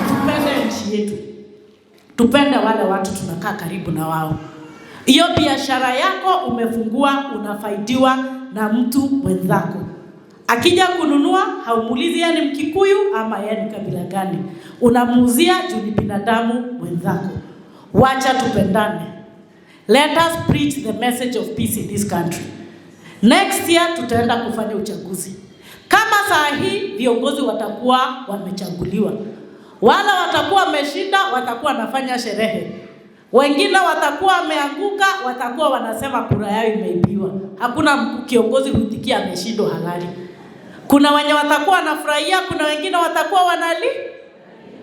Tupende nchi yetu, tupende wale watu tunakaa karibu na wao. Hiyo biashara yako umefungua, unafaidiwa na mtu mwenzako. Akija kununua haumulizi yeye ni Mkikuyu ama yeye ni kabila gani, unamuuzia juu ni binadamu mwenzako. Wacha tupendane. Let us preach the message of peace in this country. Next year tutaenda kufanya uchaguzi. Kama saa hii viongozi watakuwa wamechaguliwa, wala watakuwa wameshinda, watakuwa wanafanya sherehe. Wengine watakuwa wameanguka, watakuwa wanasema kura yao imeibiwa. Hakuna kiongozi huitikia ameshindwa halali. Kuna wenye watakuwa wanafurahia, kuna wengine watakuwa wanali.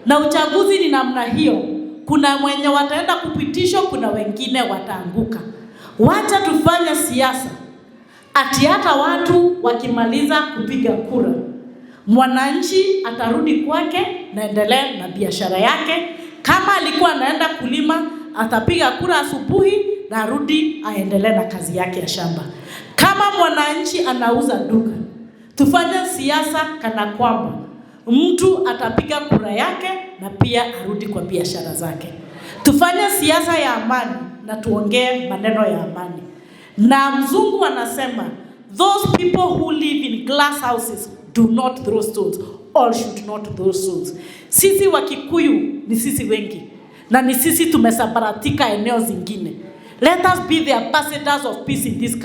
Na uchaguzi ni namna hiyo. Kuna mwenye wataenda kupitishwa, kuna wengine wataanguka. Wacha tufanye siasa ati hata watu wakimaliza kupiga kura, mwananchi atarudi kwake na endelee na biashara yake. Kama alikuwa anaenda kulima, atapiga kura asubuhi na arudi aendelee na kazi yake ya shamba. Kama mwananchi anauza duka, tufanye siasa kana kwamba mtu atapiga kura yake na pia arudi kwa biashara zake. Tufanye siasa ya amani na tuongee maneno ya amani. Na mzungu anasema, "Those people who live in glass houses do not throw stones or should not throw stones." Sisi Wakikuyu ni sisi wengi na ni sisi tumesambaratika eneo zingine. Let us be the ambassadors of peace in this country.